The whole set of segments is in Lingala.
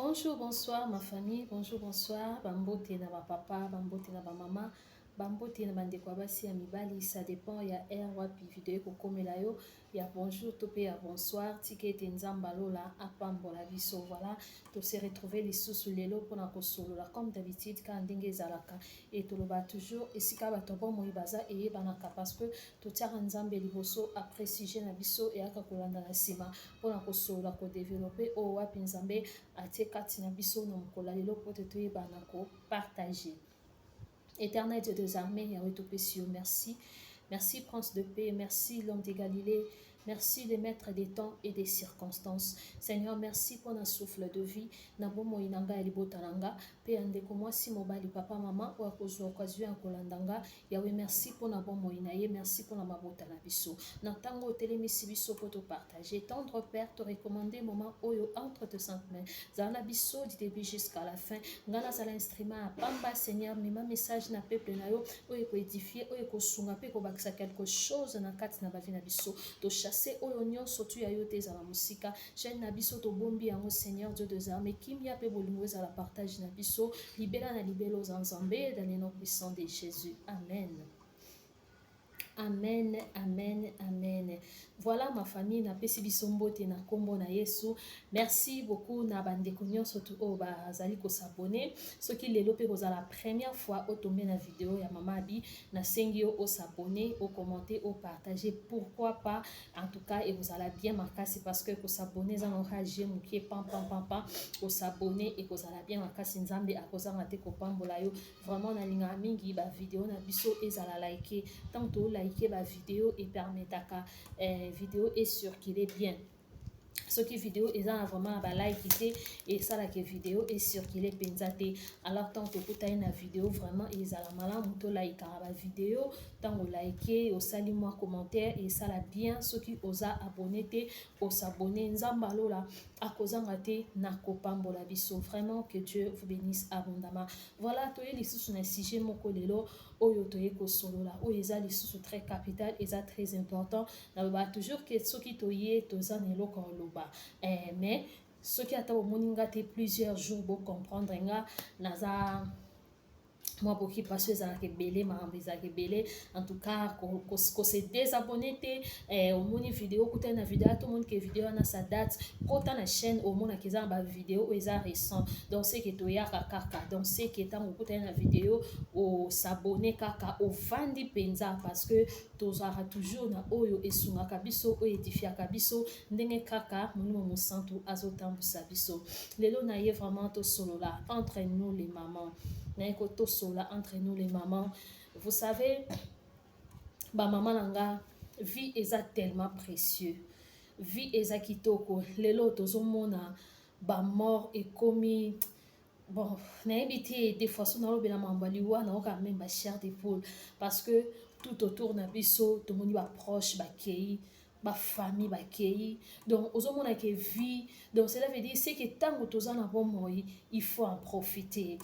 Bonjour, bonsoir ma famille, bonjour, bonsoir, bambote na ba papa, bambote na ba mama, bambote na bandeko ya basi ya mibali, ça dépend ya heure wapi video ekokomela yo, ya bonjour to pe ya bonsoir, tika ete Nzambe alola apambola biso. Voilà, to se retrouver lisusu lelo mpona kosolola comme d'habitude kaka ndenge ezalaka et toloba toujours esika bato ya bomoi baza eyebanaka parce que totiaka Nzambe liboso après sujet na biso eyaka kolanda na nsima mpona kosolola kodevelope oyo wapi Nzambe atie kati na biso na mokolo ya lelo mpo te toyebana kopartage. Éternel Dieu des armées, Yahweh topesi yo merci. Merci Prince de paix, merci l'homme de Galilée, merci le maître des temps et des circonstances. Seigneur, merci pour na souffle de vie, na bomoi na nga ya libota na nga, pe ya ndeko mwasi mobali papa mama oyo akozwa occasion ya kolanda nga. Yahweh, merci pour na bomoi na ye, merci pour na mabota na biso. Na ntango otelemisi biso po topartage, tendre Père, to recommander moment oyo entre tes saintes mains. Zala na biso du début jusqu'à la fin. Nga nazala instrument ya pamba, Seigneur, mema message na peuple na yo oyo ekoedifie, oyo ekosunga mpe ekobakisa quelque chose na kati na bavi na biso. Tochasse oyo nyonso tu ya yo te ezala mosika. Chaîne na biso tobombi yango, Seigneur Dieu des armées, kimia mpe bolingo ezala partage na biso libela na libela oza Nzambe, dans le nom puissant de Jésus. Amen. Amen, amen, amen. Voilà ma famille, napesi biso mbote na kombo na Yesu. Merci beaucoup na bandeko nyonso tu oyo bazali kosabone. Soki lelo pe kozala première fois otombe na video ya Mama Abi, nasengi yo osabone, okommente, opartage. Pourquoi pas? En tout cas, ekozala bien makasi parce que kosabone eza na rage mokie pam pam pam pam. Kosabone ekozala bien makasi, Nzambe akozanga te kopambola yo. Vraiment nalingaka mingi ba video na biso ezala like. Tant to like ba video e permettaka video e circuler bien. Soki video eza na vraiment na ba like te, esalaka video e circuler mpenza te. Alors tant tokutani na video vraiment ezala malamu tolikaka ba video. Ntango like osali mwa commentaire esala bien. Soki oza abonné te, osabonne. Nzambe alola akozanga te na kopambola biso. Vraiment que Dieu vous bénisse abondamment. Voilà, toye lisusu na sujet moko lelo oyo toye kosolola, oyo eza lisusu très capital, eza très important. Naloba toujours que soki toye toza na eloko ya koloba, mais soki ata bomoni nga te plusieurs jours, bocomprendre nga naza mwa occupation ezalaka ebele, makambo ezalaka ebele. En tout cas, kose désabonner te. Omoni video, okutani na video ata omoni ke video wana ça date, kota na chaîne, omonaka eza na bavideo oyo eza récent. Donc c'est que toyaka kaka. Donc c'est que ntango okutani na video, osabonne kaka, ovandi mpenza, parce que tozalaka toujours na oyo esungaka biso, oyo edifiaka biso, ndenge kaka Molimo Mosantu azotambusa biso. Lelo na ye vraiment tosolola entre nous les mamans. Naye kotosolola entre nous les mamans. Vous savez, bamama na nga, vie eza tellement précieux, vie eza kitoko. Lelo tozomona bamort ekomi bon, nayebi te. Des fois so nalobela makambo ya liwa, nayoka même bachair de poule, parce que tout autour na biso tomoni baproche bakei, bafamille bakei. Donc ozomona ke vie, donc cela veut dire c'est que ntango toza na bomoi, il faut en profiter,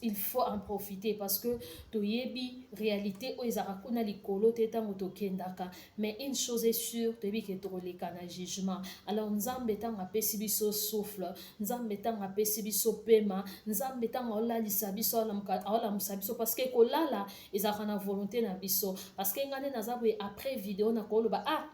il faut en profiter, parce que toyebi réalité oyo ezalaka kuna likolo te ntango tokendaka. Mais une chose est sûre, toyebi ke tokoleka na jugement. Alors Nzambe ntango apesi biso souffle, Nzambe ntango apesi biso pema, Nzambe ntango aolalisa biso, aolamusa biso, parce que kolala ezalaka na volonté na biso. Parce que ngai nde naza boye, après video nakoloba: ah,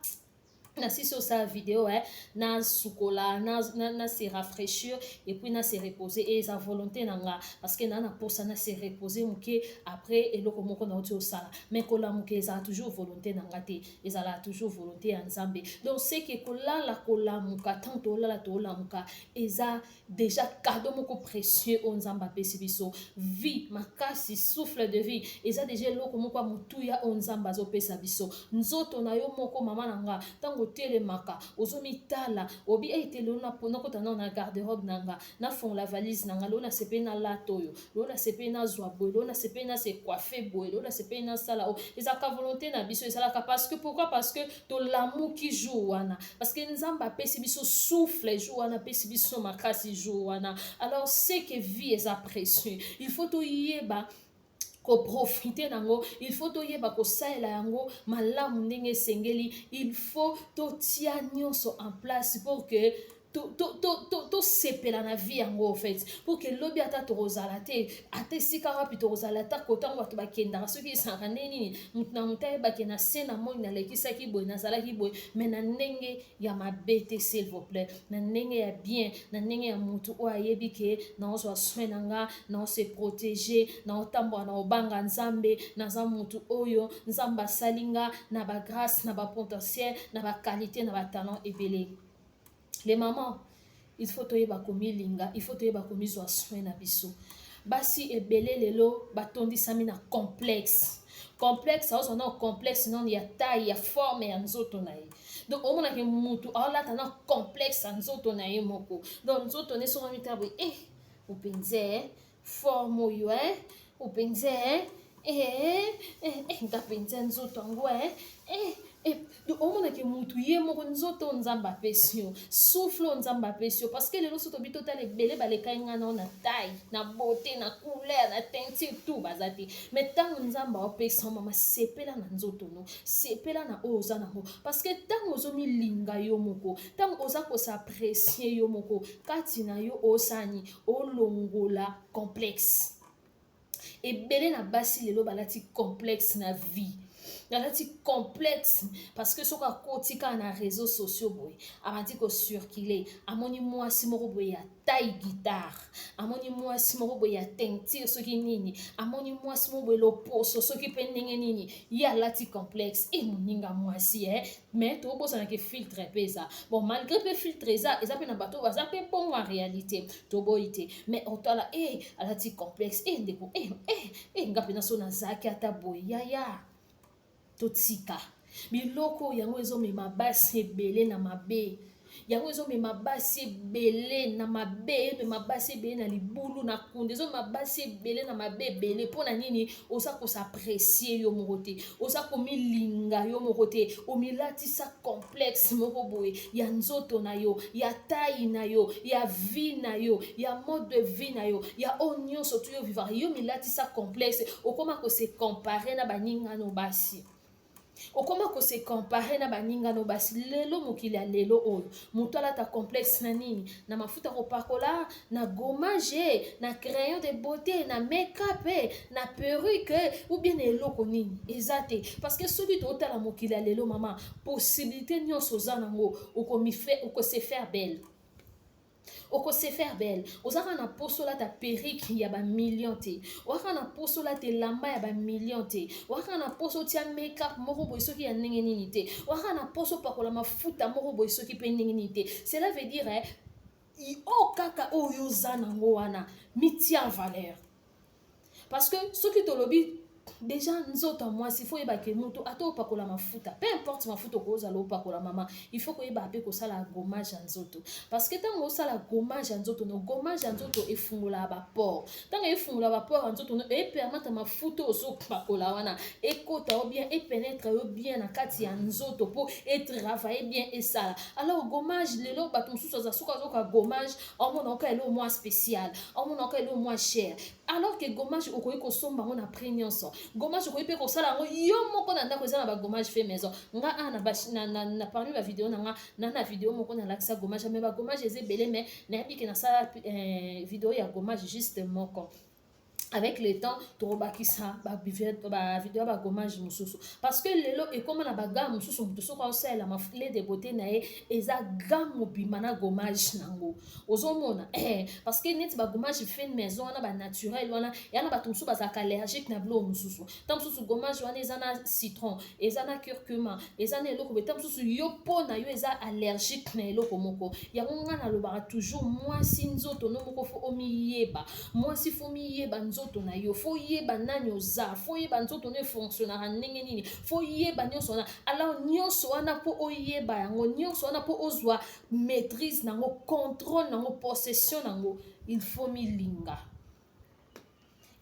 nasisi osala video, nasukola, na se rafraîchir et puis na se reposer. E eza volonté na nga, parce que naa na posa na se reposer moke après eloko moko nauti osala. Mais kolamuka ezala toujours volonté na nga te, ezalaka toujours volonté ya Nzambe. Donc c'est que kolala, kolamuka, ntango tolala, tolamuka, eza déjà cadeau moko précieux oyo Nzambe apesi biso. Vie makasi, souffle de vie, eza déjà eloko moko ya motuya oyo Nzambe azopesa biso. Nzoto na yo moko, mama na nga, ntango otelemaka, ozomitala, obi ete lelo nakota nao na garde-robe na nga, nafongola valise na nga, lelo nasepeli nalata oyo, lelo nasepeli nazwa boye, lelo nasepeli nase coiffe boye, lelo nasepeli nasala oyo. Ezalaka volonté na biso, ezalaka parce que, pourquoi? Parce que tolamuki jour wana, parce que Nzambe apesi biso souffle jour wana, apesi biso makasi jour wana. Alors c'est que vie eza précieux, il faut toyeba koprofite nango, il faut toyeba kosalela yango malamu ndenge esengeli, il faut totia nyonso en place pour que to tosepela na vie yango en fait, pour que lobi ata tokozala te, ata esika wapi tokozala, ata kotango bato bakendaka, soki esangaka nde nini, moto na moto ayebake na se na moi nalekisaki boye, nazalaki boye, mais na ndenge ya mabe te, s'il vous plaît, na ndenge ya bien, na ndenge ya motu oyo ayebi ke naozwa soin na nga, naose protéger, naotambola na obanga Nzambe, naza motu oyo Nzambe asali nga na bagrâce, na bapotentiel, na baqualité, na batalent ebele. Les mamans, il faut toyeba komilinga, il faut toyeba komizwa soin na biso. Basi ebele lelo batondisami na complexe. Complexe, aozwa na complexe nano ya taille, ya forme ya nzoto na ye. Donc omonaki mutu aolata na complexe ya nzoto na ye moko. Donc nzoto ne soki amita boye, eh, openze forme oyo, eh, openze, eh, eh, eh, nga mpenza nzoto yango, eh, eh, eh. Omonaki mutu ye moko, nzoto oyo Nzambe apesi yo, souffle oyo Nzambe apesi yo. Parce que lelo so tobi totala, ebele balekai nga nao na taille, na beauté, na couleur, na teinture, tout baza te. Mais ntango Nzambe aopesa yo, mama, sepela na nzoto no, sepela na oyo oza nango, parce que ntango ozomilinga yo moko, ntango oza kos'apprécier yo moko kati na yo, osani olongola complexe. Ebele na basi lelo balati complexe na vie, alati complexe parce que soki akoti kaka na réseaux sociaux boye, abandi kocirculer, amoni mwasi moko boye ya taille guitare, amoni mwasi moko boye ya teinture soki nini, amoni mwasi moko boye loposo soki mpe ndenge nini, ye alati complexe e moninga mwasi, eh? Mais tobosanaki filtre mpe eza bon. Malgré mpe filtre eza, eza mpe na bato baza mpe bongo en réalité, toboyi te. Mais otala e alati complexe e ndeko e e e nga mpenza so nazalaki ata boye. Yaya, totika biloko yango. Ezomema basi ebele na mabe yango, ezomema basi ebele na mabe, emema basi ebele na libulu, na kunda, ezomema basi ebele na mabe ebele. Mpo na nini? Oza kos'apprécier yo moko te, oza komilinga yo moko te, omilatisa complexe moko boye ya nzoto na yo, ya taille na yo, ya vie na yo, ya mode de vie na yo, ya oyo nyonso tu yo vivaka. Yo milatisa complexe, okóma kose comparer na baningano basi, okóma kose comparer na baningano basi. Lelo, mokili ya lelo oyo, moto alata complexe na nini? Na mafuta kopakola, na gommage, na crayon de beauté, na make-up, na perruque, ou bien na eloko nini eza te. Parce que soki totala mokili ya lelo, mama, possibilité nyonso oza nango, okose faire belle, okose faire belle. Oza kaka na poso olata perruque ya bamillion te, oza kaka na poso olata elamba ya bamillion te, oza kaka na poso otia make-up moko boye soki ya ndenge nini te, oza kaka na poso opakola mafuta moko boye soki mpe ndenge nini te. Cela veut dire, eh, oyo kaka oyo oza nango wana, mitia en valeur. Parce que soki tolobi déjà nzoto ya mwasi, faut oyeba ke moto ata opakola mafuta, peu importe mafuta okozala opakola, mama, il faut koyeba mpe kosala gommage ya nzoto. Parce que ntango osala gommage ya nzoto no, gommage ya nzoto efungolaka bapores. Ntango efungola bapores ya nzoto no, epermettre mafuta ozopakola wana ekota yo bien, epénétrer yo bien na kati ya nzoto mpo etravailler bien, esala. Alors gommage, lelo bato mosusu aza, soki azoka gommage, aomona oka eloko mwa spécial, aomona oka eloko mwa cher, alors que gommage okoki kosomba yango na prix nyonso. Gommage okoki mpe kosala yango yo moko na ndako. Eza na bagommage fait maison. Nga a na parmi bavideo na nga na video moko nalakisa gommage, mais bagommage eza ebele. Mais nayebi ke nasala video ya gommage juste moko. Avec le temps tokobakisa bavideo ya bagommage mosusu, parce que lelo ekóma na bagamme mosusu. Moto soki aosalela lait de beauté na ye, eza gamme mobima na gommage nango, ozomona, eh, parce que neti bagommage fait maison wana, banaturel wana, ya na bato mosusu bazalaka allergique na biloko mosusu. Ta mosusu gommage wana eza na citron, eza na curcuma, eza na eloko boye. Ta mosusu yo, mpo na yo, eza allergique na eloko moko. Yango nga nalobaka toujours, mwasi, nzoto no moko, faut omiyeba. Mwasi, faut miyeba nzoto na yo, faut yeba nani oza, faut yeba nzoto no efonctionnaka ndenge nini, faut yeba nyonso wana. Alors nyonso wana, mpo oyeba yango nyonso wana, mpo ozwa maîtrise nango, contrôle nango, possession nango, il faut milinga,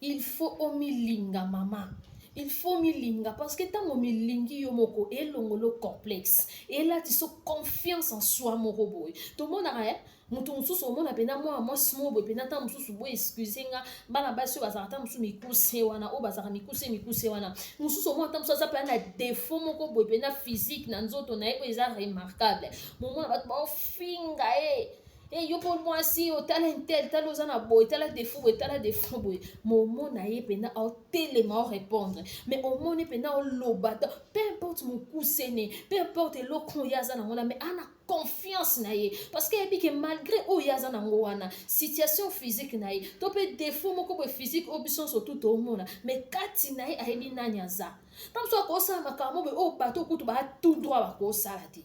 il faut omilinga. Mama, il faut milinga, parce que ntango milingi yo moko, elongolo complexe, elati so confiance en soi moko boye. Tomonaka, eh, moto mosusu omona mpena mwana mwasi moko boye mpena, ntango mosusu boye, excuse nga, bana basi oyo bazalaka ntango mosusu mikuse wana, oyo bazalaka mikuse mikuse wana, mosusu omona ntango mosusu aza mpena na défaut moko boye mpena physique na nzoto na ye oyo eza remarquable. Momona bato baofinga ye. E yo mpo mwasi, otala intel, tala oza na boye, tala défaut boye, tala défaut boye. Momona ye mpenza aotelema, orépondre, mais omoni mpenza oloba, peu importe mokusene, peu importe eloko oyo aza nango wana, mais ana confiance na ye, parce que ayebi ke malgré oyo aza nango wana, situation physique na ye to mpe défaut moko boye physique oyo biso nyonso tu toomona, mais kati na ye ayebi nani aza. Ntango mosusu akosala makambo boye oyo bato kutu baa tout droit bakosala te.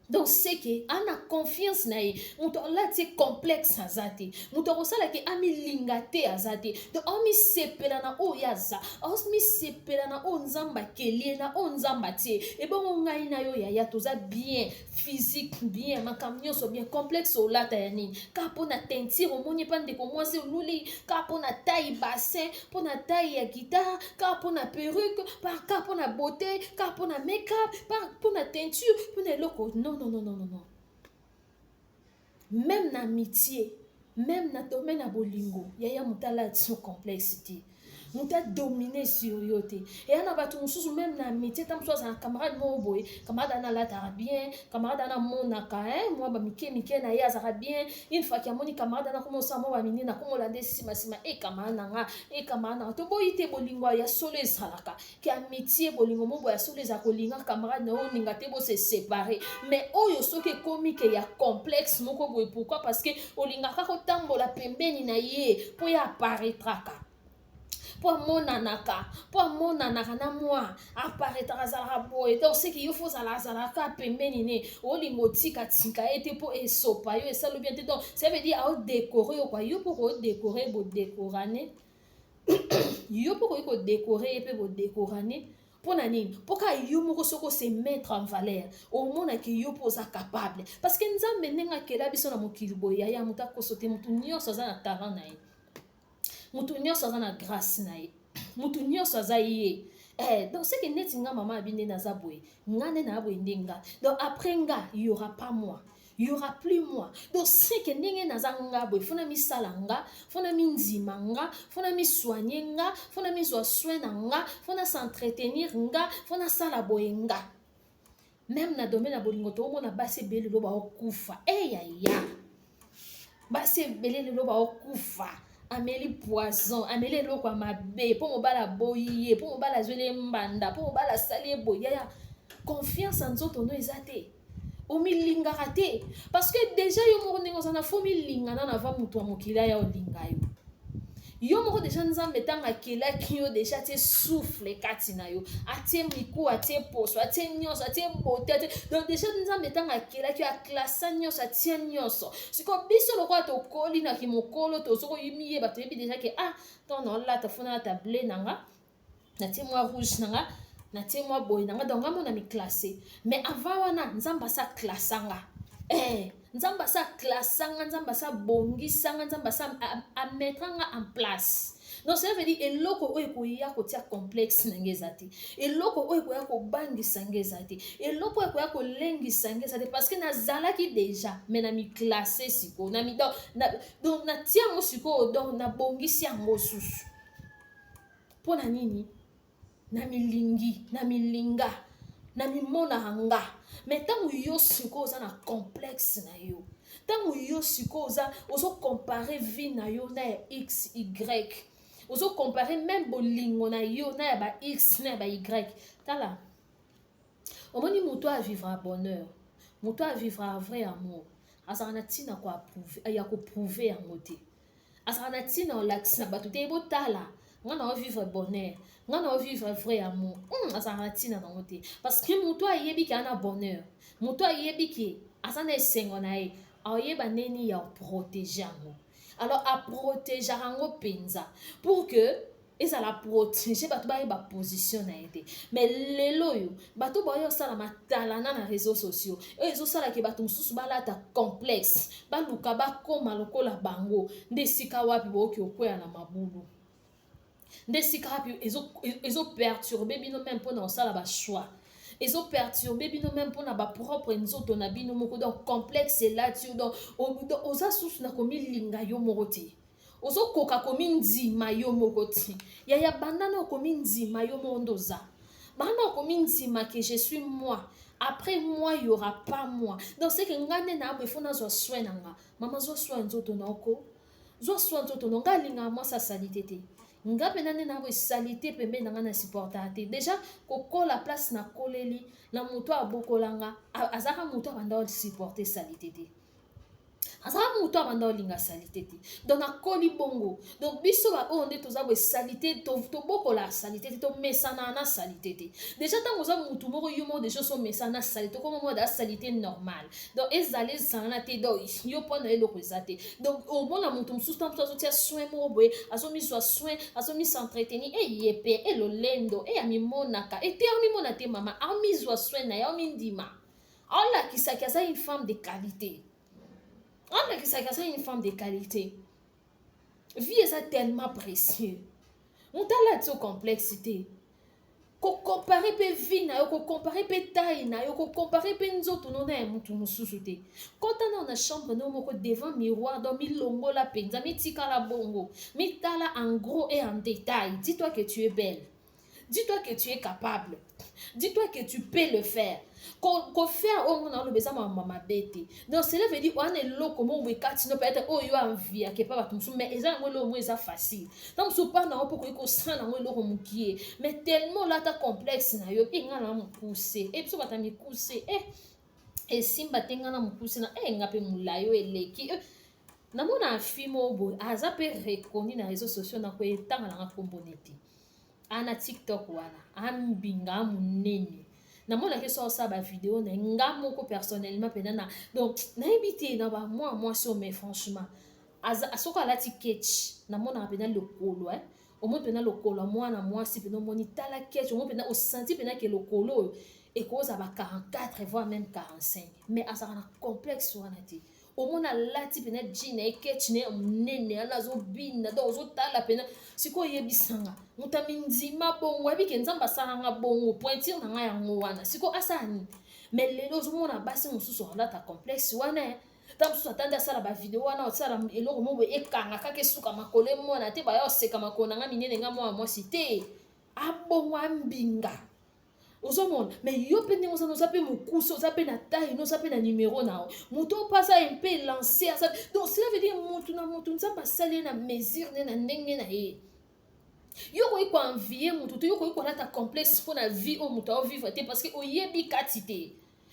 Donc c'est que ana confiance na ye. Moto alati ye complexe aza te, moto akosalaki amilinga te aza te. Donc amisepela na oyo aza, amisepela na oyo Nzambe akeli ye, na oyo Nzambe atie. Ebongo ngai na yo, yaya, toza bien physique, bien makambo nyonso bien, complexe olata ya nini? Kaka mpo na teinture omoni epa ndeko mwasi, oluli kaka mpo na taille bassin, mpo na taille ya guitare, kaka mpo na perruque, kaka mpo na beauté, kaka mpo na make-up, mpo na teinture, mpo na eloko. Non, non, non, non, non, non. Même na amitié, même na domaine ya bolingo, yaya, moto alati yo complexe te, moto adomine sur yo te. Eya na bato mosusu, même na amitié, ta mosusu aza na camarade moko boye, camarade ana alataka bien, camarade ana amonaka mwa bamike mike na ye, azalaka bien. Une fois ki amoni camarade ana koma osala mwa baminene, akomolanda nsima nsima. E camarade na nga, e camarade na nga, toboyi te. Bolingo ya solo ezalaka ke amitié, bolingo mo boye ya solo eza kolinga camarade na yo, olinga te bose séparer. Mais oyo soki ekomi ke ya complexe moko boye, pourquoi? Parce que olingaka kotambola pembeni na ye mpo ye apparaîtraka, mpo amonanaka, mpo amonanaka na mwa apparaîtraka, azalaka boye. Donc c'est que yo faut ozala, azalaka pembeni ne, olinga otikatika ye te mpo esopa yo, esala bien te. Donc ça veut dire aodécorer yo kwa, yo mpo koodécorer, bodécorane yo mpo koyi kodécorer ye mpe bodécorane. Mpo na nini? Mpo kaka yo moko soki ose mettre en valeur, omonaki yo mpo oza capable, parce que Nzambe ndenge akela biso na mokili boye, yaya, moto akoso te. Motu nyonso aza na talent na ye, motu nyonso aza na grâce na ye, motu nyonso aza ye. Donc c'est que neti nga, mama abi, nde naza boye, nga nde naa boye, nde nga. Donc après nga, y aura pas moi, y aura plus moi. Donc c'est que ndenge naza nga boye, faut na misala nga, faut na mindima nga, faut na misoigne nga, faut na mizwa soin na nga, faut na s'entretenir nga, faut nasala boye nga. Même na domaine ya bolingo, toomona basi ebele lelo baokufa. Eyaya, basi ebele lelo baokufa, ameli poison, ameli eloko ya mabe mpo mobali aboyi ye, mpo mobali azweli ye mbanda, mpo mobali asali ye boye. Yaya, confiance ya nzoto no eza te, omilingaka te, parce que déjà yo moko ndenge oza na, faut milinga nano avant moto ya mokili aya olinga yo. Yo moko déjà, Nzambe ntango akelaki yo déjà, atie souffle kati na yo, atie miku, atie poso, atie nyonso, atie beauté, atie. Donc déjà Nzambe ntango akelaki yo, aklasa nyonso, atie nyonso. Sikoyo biso lokola tokoli na kimokolo, tozokoyeba, toyebi déjà ke ah, ntango naolata, faut nalata bleu na nga, natie mwa rouge na nga, natie mwa boye na nga. Donc nga mona miclasse. Mais avant wana, Nzambe asa klasa nga. Nzambe asa klasa nga, Nzambe asa bongisa nga, Nzambe asa amettre nga en place. Donc ça veut dire eloko oyo ekoya kotia complexe na nge eza te, eloko oyo ekoya kobangisa nge eza te, eloko oyo ekoya kolengisa nge eza te, parce que nazalaki déjà, mais na miclasse sikoyo, na mi donc natia yango sikoyo, donc nabongisi yango susu. Mpo na nini? Na milingi, na milinga, na mimonaka nga. Mais ntango yo sikoyo oza na complexe na yo, ntango yo sikoyo oza ozocomparer vie na yo na ya x, y, ozocomparer même bolingo na yo na ya ba x, na ya ba y, tala, omoni moto avivre bonheur, moto avivre vrai amour, azalaka na ntina ya koprouver yango te, azalaka na ntina olakisa bato te: "Botala nga na ovivre bonheur, nga na ovivre vrai amour." Azalaka na ntina nango te, parce que moto ayebi ke aza na bonheur, moto ayebi ke aza na esengo na ye, aoyeba ndeni ya protéger yango. Alors aprotégeaka yango mpenza pour que ezala protégé, bato bayeba position na ye te. Mais lelo oyo bato baoyo osala matalana na réseaux sociaux, oyo ezosalaka bato mosusu balata complexe, baluka bakóma lokola bango, nde esika wapi boyoki okwea na mabulu, nde esika wapi ezoperturber bino même mpona kosala bachoix, ezoperturber bino même mpona bapropre nzoto na bino moko. Donc complexe elati yo, donc oza susu na komilinga yo moko te, ozokoka komindima yo moko te. Yaya, banda na okomindima yo moko nde oza, banda okomindima ke je suis moi. Après moi, il y aura pas moi. Donc c'est que nga nde na boye, faut nazwa soin na nga. Mama, zwa soin nzoto na oko, zwa soin nzoto na nga. Alingaka mwasi asali te. Nga mpenza nde na boye, saleté pembeni na nga na supportaka te. Déjà kokola place nakoleli na moto abokolanga, azalaka moto abanda osupporte saleté te, azalaka moto abanda olinga saleté te. Donc nakoli bongo. Donc biso baoyo nde toza boye, saleté tobokola saleté te, tomesana na saleté te. Déjà ntango oza motu moko, yo moko déjà osomesana na saleté, okoma moko da saleté normal. Donc ezala ezala te, donc yo mpo na eloko eza te. Donc omona motu mosusu, ntango mosusu azotia soin moko boye, azomizwa soin, azomisentretenir, eye mpe elolendo e amimonaka ete amimona te. Mama amizwa soin na ye, amindima, aolakisaki aza une femme de qualité, alakisaki aza une femme de qualité. Vie eza tellement précieux. Moto alati o complexe te. Kocomparer mpe vie na yo, kocomparer mpe taille na yo, kocomparer mpe nzoto no na ya motu mosusu te. Kota nao na chambre no moko, devant miroir, donc milongola mpenza, mitikala bongo, mitala en gros et en détail. Dis-toi que tu es belle, dis-toi que tu es capable, dis-toi que tu peux le faire. Kofaire oyo ngona oloba eza makambo mabe te. Donc cela veut dire wana eloko moko boye kati no, peut-être oyo enviaka epa bato mosusu, mais eza yango eloko moko eza facile. Ntango mosusu mpa nango mpo koki kosala yango eloko mokie, mais tellement olata complexe na yo: e nga na mokuse, e biso bato ya mikuse e esimba te, nga na mokuse na e nga mpe molai oyo eleki. Namona film oyo boye, aza mpe reconnu na réseaux sociaux, na koetanga nanga nkombo nete ana TikTok wana, ambinga monene. Namonaki so osala bavideo na nga moko personnellement mpenza na, donc nayebi te na bamwa mwasi oyo, mais franchement soki alati ketch, namonaka mpenza lokolo, eh? Omoni mpenza lokolo ya mwana mwasi mpenza, omoni tala ketch, omoni mpenza, osanti mpenza ke lokolo oyo ekozala ba 44 voire même 45, mais azalaka na complexe wana te. Omona alati mpenza jean na ye, ketch na ye monene wana, azobina. Donc ozotala mpenza sikoyo, oyebisanga moto amindima bongo, ayebi ke Nzambe asalanga bongo, pointure na ngai yango wana. Sikoyo asala nini? Mais lelo ozomona basi mosusu alata complexe wana. Ta mosusu atandi asala bavideo wana, osala eloko moko boye, ekanga kaka, esuka makolo, emona te, baya oseka makolo na nga minene, nga mwana mwasi te, abongo ambinga. Ozomona, mais yo mpe ndenge ozana, oza mpe mokuse, oza mpe na taille no, oza mpe na numero na yo, moto oyo mpe aza mpe lancé aza. Donc cela veut dire motu na motu, Nzambe asali ye na mesure nde na ndenge na ye. Yo koki koenvier motu te, yo koki kolata complexe mpo na vie oyo moto aovivre te, parce que oyebi kati te.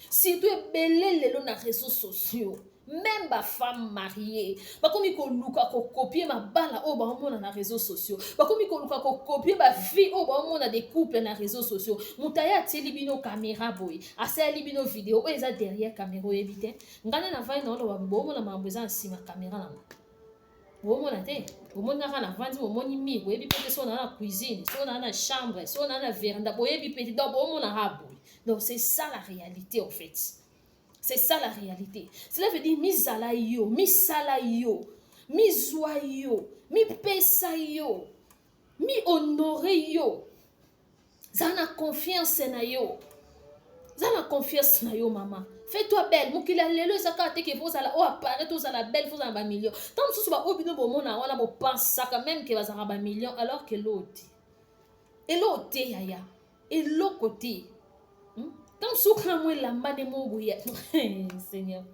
Surtout ebele lelo na réseaux sociaux, même bafemme mariée bakomi koluka kocopier mabala oyo baomona na réseaux sociaux, bakomi koluka kocopier bavie oyo baomona des couples na réseaux sociaux. Moto aye atieli bino caméra boye, asaleli bino video oyo eza derrière caméra, oyebi te. Ngai nde navandi na oloba, boomona makambo eza na nsima caméra nango, bomona te. Bomoni kaka navandi, bomoni mur, boyebi mpe te soki naa na cuisine, soki naa na chambre, soki naa na veranda, boyebi mpe te. Donc bomonaka boye. Donc c'est ça la réalité en fait, c'est ça la réalité. Cela veut dire mizala yo, misala yo, mizwa yo, mipesa yo, mihonore yo, zala na confiance na yo, za na confiance na yo. Mama, fais-toi belle. Mokili ya lelo eza kaka te ke faut ozala oyo apparaître, ozala belle, faut ozala na bamillion. Ntango mosusu baoyo bino bomona wana, bopansaka même ke bazalaka bamillion, alors ke eloko te, eloko te yaya, eloko te. Ntango mosusu kaka mwa elamba nde moko boye, Seigneur,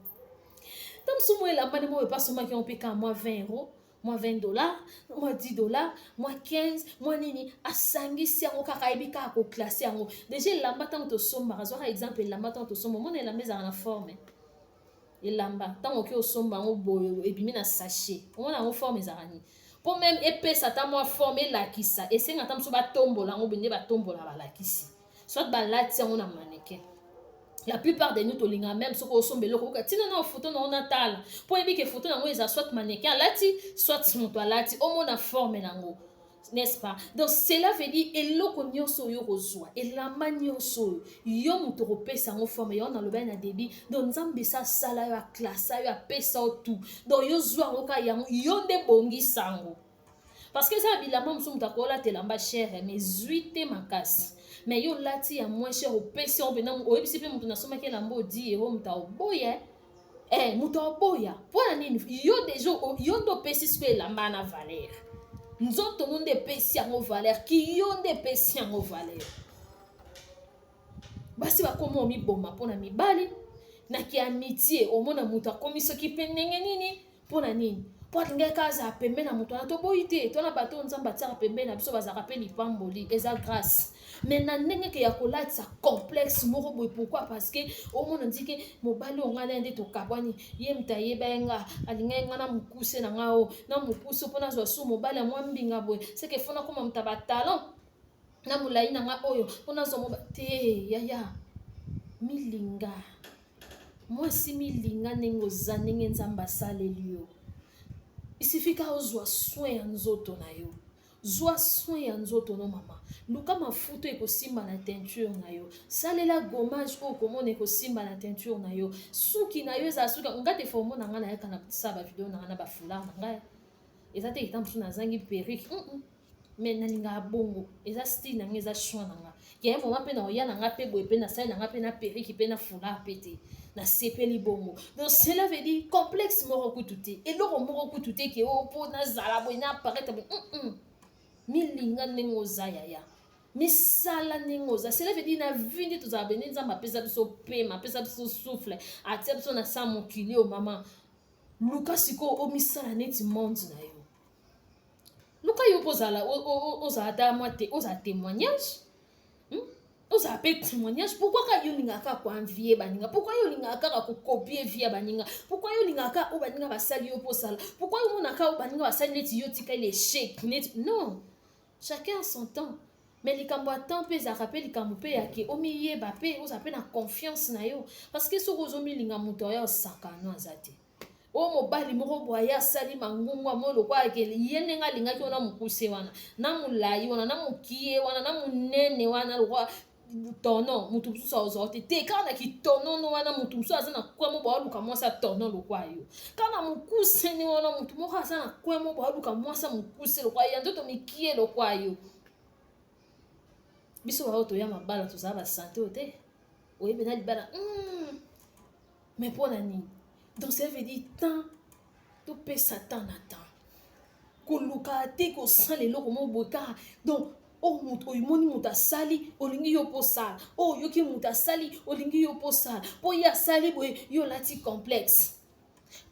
ntango mosusu mwa elamba nde moko epasomaki yango mpe kaka mwa 20 euro, mwa 20 dollars, mwa 10 dollars, mwa 15, mwa nini, asangisi yango kaka, ayebi kaka koclasser yango. Déjà elamba ntango tosombaka, zwaka exemple, elamba ntango tosomba, omona elamba ezalaka na forme. Elamba ntango oki osomba yango boye, ebimi na sachet, omona yango forme ezalaka nini? Mpo même epesa ata mwa forme, elakisa, esenga ata mosusu batombola yango boye nde batombola, balakisi, soit balati yango na mannequin. La plupart de nous tolingaka même soki osomba eloko, oka ntina na foto nango natala, mpo oyebi ke foto yango eza soit mannequin alati, soit moto alati, omona forme nango, n'est-ce pas? Donc cela veut dire eloko nyonso oyo kozwa, elamba nyonso oyo, yo moto okopesa yango forme. Yango nalobaki na début. Donc Nzambe esa asala yo, aclasser yo, apesa yo tout. Donc yo zwa yango kaka, yango yo nde bongisa yango, parce que eza na bilamba mosusu moto akolata elamba cher, mais zwi te makasi, mais yo olati ya moins cher, opesi yango mpena, oyebisi mpe moto: "Nasomaki elamba 10 euro." Moto aoboya, moto aoboya. Mpo na nini? Yo déjà, yo nde opesi sikoyo elamba na valeur. Nzoto no nde epesi yango valeur, ki yo nde epesi yango valeur. Basi bakoma omiboma mpo na mibali na kiamitie. Omona moto akomi soki mpe ndenge nini, mpo na nini? Mpo alingaki kaka azala pembe na moto wana. Toboyi te, tona bato oyo Nzambe atiaka pembe na biso, bazalaka mpe lipamboli, eza grâce. Mais na ndenge ke ya kolatisa complexe moko boye, pourquoi? Parce que omona ndike mobali oyo ngai na ye nde tokabwani, ye moto ayeba ye, nga alingaki nga na mokuse na nga o na mokuse, mpo nazwa su mobali ya mwa mbinga boye, seke fo nakoma moto ya batalon na molai na nga oyo mpo nazwa mobali te. Yaya, milinga. Mwasi, milinga ndenge oza, ndenge Nzambe asaleli yo. Isifika ozwa soin ya nzoto na yo. Zwa soin ya nzoto no, mama. Luka mafuta ekosimba na teinture na yo. Salela gommage oyo komona ekosimba na teinture na yo. Suki na yo ezala suki nga te. Fo omona nga nayaka na sala bavideo na nga na bafoulard na ngai. Eza te kita mosusu nazangi perruque, Mais nalingaka bongo, eza style na nga, eza choix na nga. Ya moma mpe na oya na nga mpe boye mpe nasali na nga mpe na perruque mpe na foulard mpe te, nasepeli bongo. Donc cela veut dire complexe moko kutu te, eloko moko kutu te ke o mpo nazala boye na apparaître boye. Milinga ndenge oza, yaya. Misala ndenge oza. Cela veut dire na vie nde tozala bende. Nzambe apesa biso pema, apesa biso souffle, atia biso na sa mokili oyo. Mama, luka sikoyo omisala neti monde na yo. Luka yo mpo ozala, ozala ata mwa te, ozala témoignage, Ozala mpe témoignage. Pourquoi kaka yo olingaka kaka koenvier baninga? Pourquoi yo olingaka kaka kocopier vie ya baninga? Pourquoi yo olingaka kaka oyo baninga basali yo mpo osala? Pourquoi yo omonaka oyo baninga basali neti yo tikali échec neti? Non, chacun son temps. Mais likambo ya temps mpe ezalaka mpe likambo mpe yake omiyeba mpe ozala mpe na confiance na yo, parce que soki ozomilinga, moto aya osakano aza te. Oyo mobali moko boye aye asali mangungu, amoi lokola ye ndenge alingaki wana, mokuse wana na molai wana na mokie wana na monene wana, lokola tono. Motu mosusu azwa te te kaka na kitonono wana. Motu mosusu aza na kwemo baoluka mwasi ya tono lokwa yo. Kaka na mokuse nde wana, motu moko aza na kwemo baoluka mwasi ya mokuse lokwa ya nzoto mikie lokwa yo. Biso baoyo toya mabala, tozala basante oyo te, oyebi na libala. Mais mpo na nini? Donc ça veut dire temps, topesa temps na temps. Koluka te kosala eloko moko boye kaka. Donc oyo moto omoni moto asali, olingi yo mpo osala. Oyo oyoki moto asali, olingi yo mpo osala. Mpo ye asali boye, yo olati complexe.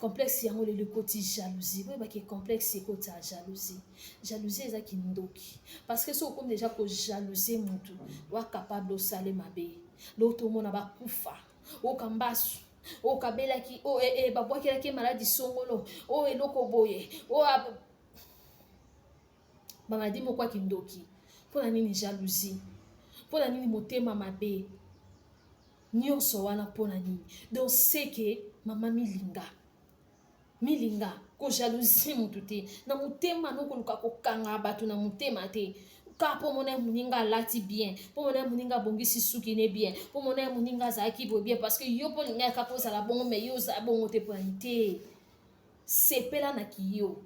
Complexe yango lelo ekoti jalousie. Boyebaki complexe ekoti ya jalousie. Jalousie eza kindoki, parce que soki okomi déjà kojalousie motu, oa capable osale mabe. Loo tomona bakufa, oyoka mbasu oyo kabelaki, oyo eh, eh, babwakelaki maladi songolo, oyo eloko boye, oyo maladi moko ya kindoki. Mpo na nini jalousie? Mpo na nini motema mabe nyonso wana? Mpo na nini? Donc seke mama, milinga, milinga. Kojalousie motu te na motema no, koluka kokanga bato na motema te kaka mpo mona ye moninga alati bien, mpo mona ye moninga abongisi suki ne bien, mpo mona ye moninga azalaki boye bien, parce que yo mpo olinga kaka ozala bongo. Mais yo ozala bongo te. Mpona te, sepela na kiyo.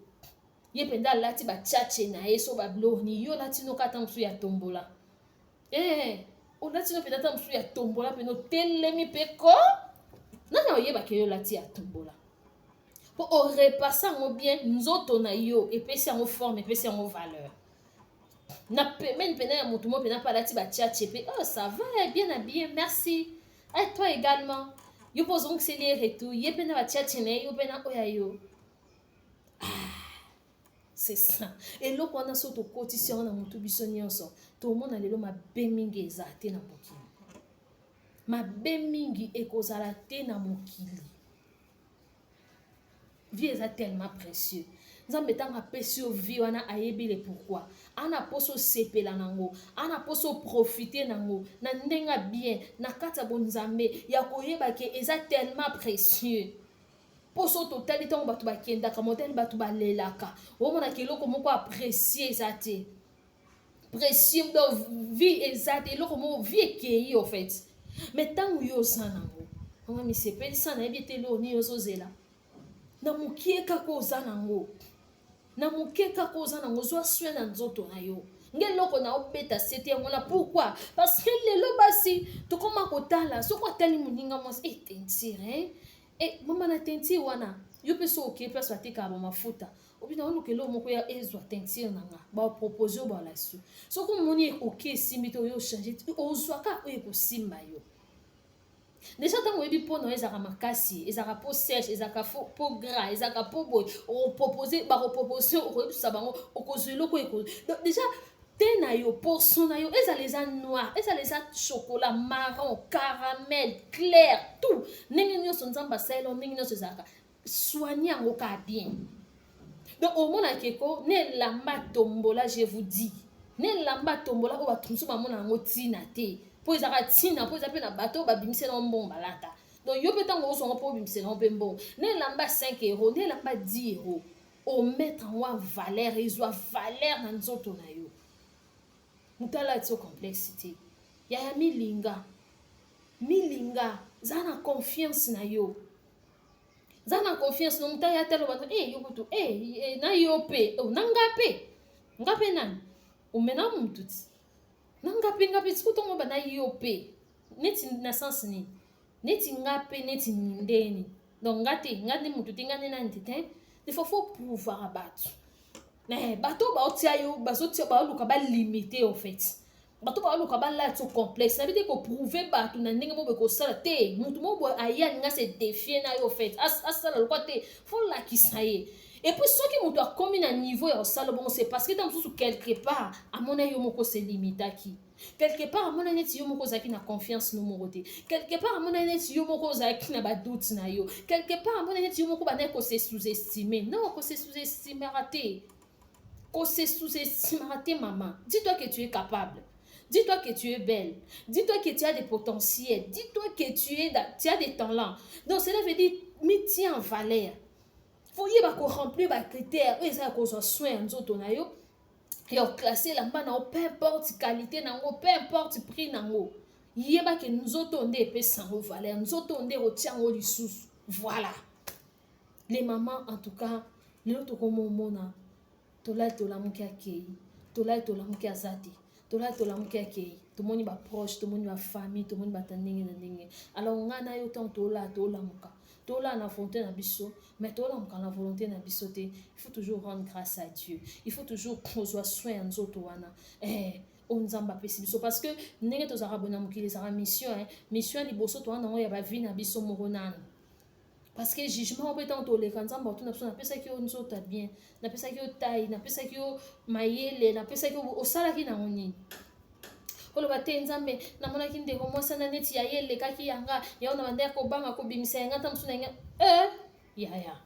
Ye mpenza alati bachache na ye so babiloko ni yo olati noka ata mosusu ya tombola. Olati no mpenza ata mosusu ya tombola mpena, otelemi mpe ko nani oyebaka yo olati ya tombola, mpo orepasse yango bien. Nzoto na yo epesi yango forme, epesi yango valeur. Na pembeni mpena ya motu mo mpena mpe alati bachache mpe: "Oh, ça va bien habillé, merci." "Et toi également." Yo mpo ozongiseli ye retour, ye mpe na bachache na ye, yo mpe na oyo ya yo. Ah, c'est ça. Eloko wana so tokotisi yango na motu, biso nyonso tomona lelo mabe mingi eza te na mokili, mabe mingi ekozala te na mokili. Vie eza tellement précieux. Nzambe ntango apesi yo vie wana, ayebi le pourquoi. Ana mposa osepela nango, ana mposa oprofite nango na ndenge bien, na kati ya bonzambe ya koyeba ke eza tellement précieux. Mpo so totali ntango bato bakendaka modele, bato balelaka, omonaka eloko moko apprécie eza te précieux. Donc vie eza te eloko moko, vie ekei en fait. Mais ntango yo oza nango, mama, misepelisa. Nayebi ete eloko nini ozozela na mokie kaka oza nango, na moke kaka oza nango. Zwa soin na nzoto na yo. Nge eloko na obeta sete yango na pourquoi? Parce que lelo basi tokóma kotala, soki otali moninga mwasi e teinture e mama na teinture wana. Yo mpe so okei place batekaka bamafuta, obi na oluka eloko moko ya ezwa teinture na nga, bapropose yo balasu. Soki omoni oke esimbi te, oyo ochange, ozwaka oyo ekosimba yo. Déjà ntango oyebi mpo na yo ezalaka makasi, ezalaka peau sèche, ezalaka peau gras, ezalaka peau boye, okopropose, bakopropose, okoyebisa bango, okozwa eloko eko. Donc déjà te na yo, poso na yo, ezala eza noir, ezala eza chocolat, marron, caramel clair, tout ndenge nyonso Nzambe asalela, ndenge nyonso ezalaka, soigne yango kaka bien. Donc omonaka eko na elamba tombola, je vous dis, na elamba tombola oyo bato mosusu bamona yango ntina te, mpo ezalaka ntina, mpo eza mpe na bato oyo babimisela mbongo balata. Donc yo mpe ntango ozwango mpo obimisela mpe mbongo, na elamba 5 euro, na elamba 10 euro, omettre yango en valeur, ezwa valeur na nzoto na yo. Moto alati yo complexe te. Yaya, milinga, milinga, za na confiance na yo, za na confiance na moto aya te aloba e yo kutu e na yo mpe, oh, na nga mpe, nga mpe nani omena mutu ti na nga mpe, nga mpe siko ntongo bana yo mpe neti na sens nini, neti nga mpe neti ndeni. Donc nga te, nga nde motu te, nga nde nani te te. Des fois faut prouvaka bato, bato baotia yo, bazotia, baoluka balimite. En fait, bato baoluka balati yo complexe. Nayebi te koprouve bato na ndenge moko boye kosala te. Motu moko boye aye alinga se défier na yo, fait asala lokwa te, faut lakisa ye. Et puis soki moto akomi na niveau ya kosala bongo, c'est parce que ntango mosusu quelque part amona yo moko se limitaki, quelque part amona neti yo moko ozalaki na confiance no moko te, quelque part amona neti yo moko ozalaki na badoute na yo, quelque part amona neti yo moko bandaki kose sous-estimer. Non, kose sous-estimera te, kose sous-estimera te. Mama, dis-toi que tu es capable. Dis-toi que tu es belle. Dis-toi que tu as des potentiels. Dis-toi que tu as des talents. Donc, cela veut dire, mitia en valeur. Faut yeba ko remplir ba critères oyo eza ya kozwa soin ya nzoto na yo, ya koclasser elamba na yo, peu importe qualité nango, peu importe prix nango. Yeba ke nzoto nde epesa yango valeur, nzoto nde ekotia yango lisusu. Voilà les mamans. En tout cas, lelo tokomomona tolali, tolamuki, akei, tolali, tolamuki, aza te, tolali, tolamuki, akei. Tomoni baproche, tomoni bafamille, tomoni bato ya ndenge na ndenge. Alors ngai na yo, ntango tolala, tolamuka, tolala na volonté na biso, mais tolamuka na volonté na biso te. Il faut toujours rendre grâce à Dieu, il faut toujours kozwa soin ya nzoto wana oyo Nzambe apesi biso, parce que ndenge tozalaka boye na mokili, ezalaka mission, mission ya liboso towana nango ya bavie na biso moko nanu, parce que jugement mpe ntango toleka, Nzambe atuna biso: napesaki yo nzoto ya bien, napesaki yo taille, napesaki yo mayele, napesaki yo, osalaki nango nini? Koloba te: Nzambe, namonaki ndeko mwasi ana neti ya ye elekaki yanga, yango na banda ya kobanga kobimisa yanga ta mosusu na yanga. Yaya,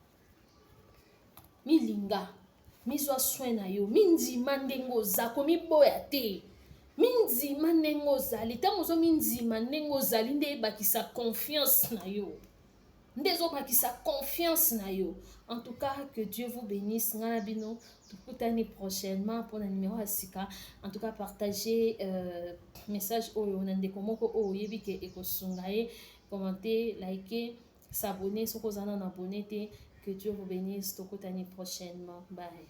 milinga, mizwa soin na yo, mindima ndenge oza, komiboya te, mindima ndenge ozali. Ntango ozomindima ndenge ozali, nde ebakisa confiance na yo, nde ezobakisa confiance na yo. En tout cas, que Dieu vous bénisse. Nga na bino tokutani prochainement mpona numéro ya sika. En tout cas, partagez message oyo na ndeko moko oyo oyebi ke ekosunga ye. Commenter, liker, s'abonner soki oza nano abonné te. Que Dieu vous bénisse. Tokutani prochainement. Bye.